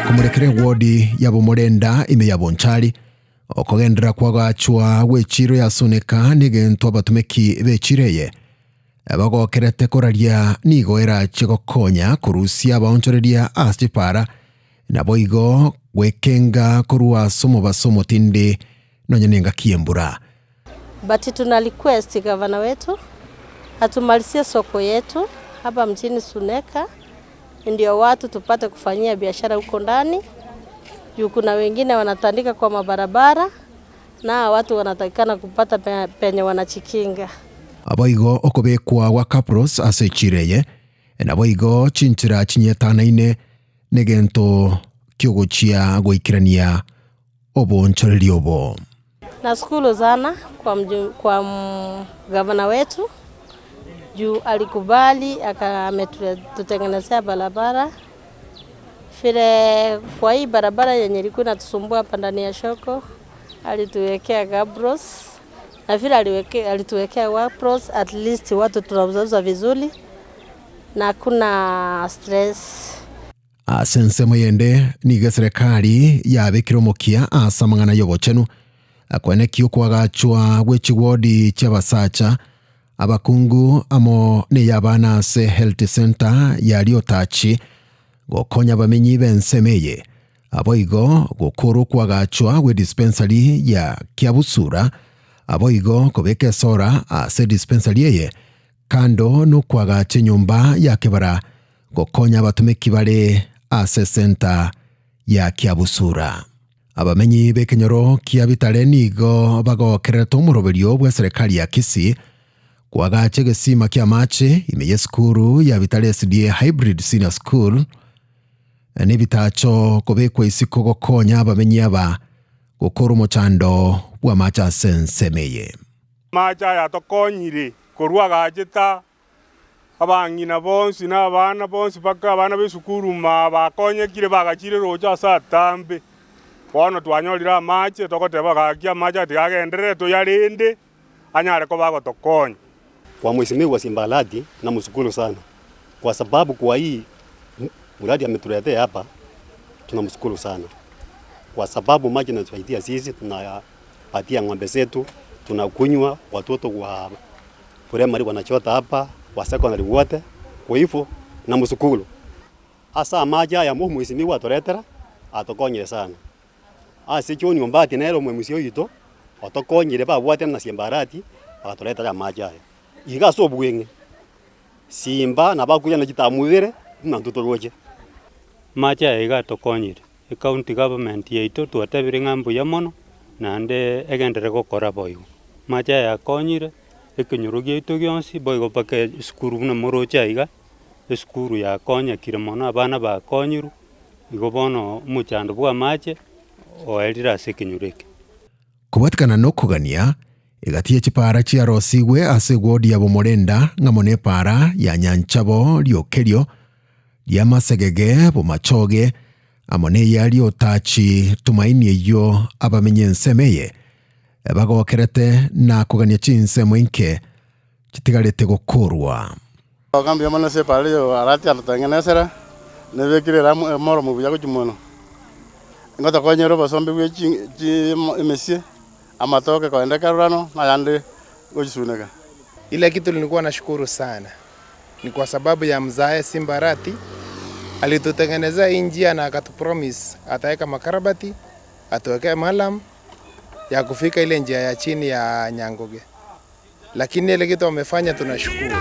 Komorekera ewodi ya Bomorenda ime ya Bonchari, okogenderera kw'agachwa gw'echiiro ya Suneka negento abatumeki b'echiiro eye bagokerete koraria nigo erache gokonya korusia abaonchoreria ase chipara naboigo gwekenga korwa ase omobaso omotindi nonya nengaki y'embura. But tuna request gavana wetu atumalisie soko yetu hapa mjini Suneka ndio watu tupate kufanyia biashara huko ndani juu kuna wengine wanatandika kwa mabarabara na watu wanatakikana kupata penye wanachikinga. Naboigo okobekwa gwa Kapros ase echiiro eye, naboigo chinchera chinyetanaine negento ki'ogochia goikerania oboonchoreria obo. Nashukuru sana kwa, mju, kwa gavana wetu juu alikubali ametutengenezea barabara vile. Kwa hii barabara yenye ilikuwa inatusumbua hapa ndani ya soko alituwekea gabros na vile alituwekea gabros, at least watu tunauzauza vizuri na hakuna stress. Ase ensemo eyende nigo eserekari yabekire omokia ase amang'ana y'obochenu, koenekia okoagachwa gwe chiwodi chi'abasacha, abakungu amo ney'abana ase Health Centre ya Riotachi gokonya abamenyi b'ensemo eye. Aboigo gokora okoagachwa gwe dispensary ya Kiabusura, aboigo kobeka esora ase dispensary eye kando nokoagacha enyomba ya kebara gokonya abatomeki bare ase esenta ya Kiabusura. Abamenyi b'ekenyoro kia Bitare nigo bagokererete omoroberio bw'eserekari ya Kisii koagacha egesima ki'amache ime y'esukuru ya Bitare SDA Hybrid Senior School nebitacho kobekwa isiko gokonya abamenyi aba gokora omochando bw'amache ase ensemo eye. Amache aya atokonyire korwa agachete Abang'ina bonsi na abana bonsi mpaka abana b'esukuru ma bakonyekire bagachire roche ase atambe. Bono twanyorire amache, togoteba gaki amache aya tiga agenderere toyarende, anyare koba agotokonya. Kwa Mheshimiwa Simba Arati namshukuru sana kwa sababu kwa hii mradi ametuletea hapa tunamshukuru sana kwa sababu maji inatusaidia sisi, tunapatia ng'ombe zetu, tunakunywa, watoto wa primary wanachota hapa, wa secondary wote. Kwa hivyo namshukuru ase amache aya omwesimigwa atoretera atokonyire sana. Ase John Ombati nere omwemusia oito otokonyire babwatane na Simba Arati bagatoretera amache aya. Iga ase obweng'e Simba nabo akoirana na chitamu ibere buna intwe toroche. Amache aya iga atokonyire, ecounty government yaito twatebire ng'a mbuya mono, naende egenderere gokora boigo. Amache aya akonyire, ekenyoro giaito gionsi, boigo mpaka esukuru buna moroche aiga, esukuru yakonyekire mono, abana bakonyirwe, igo bono omochando bwa amache oerire ase ekenyoro eke. Kobwatikana nokogania, egati ye chipaara chiarosigwe ase egwodi ya Bomorenda ng'amo nepaara ya Nyanchabo Riokerio, ri'amasegege Bomachoge, amo neya Riotachi Tumaini eyio abamenye ensemo eye bagokerete na kogania chinsemo inke chitigarete gokorwa. Goka mbuya mono ase epaara eye Arati atotengenesera, nebekire eramu omoromo buya gochia mono. Ngotokonyera obosombe bwe chi chi emesie, amatoke kogenda ekerorano, na ayande gochisuneka. Ile kitu nilikuwa nashukuru sana ni kwa sababu ya mzae Simba Arati alitutengenezea hii njia na akatupromise ataweka makarabati, atuwekee malam ya kufika ile njia ya chini ya Nyangoge, lakini ile kitu wamefanya tunashukuru.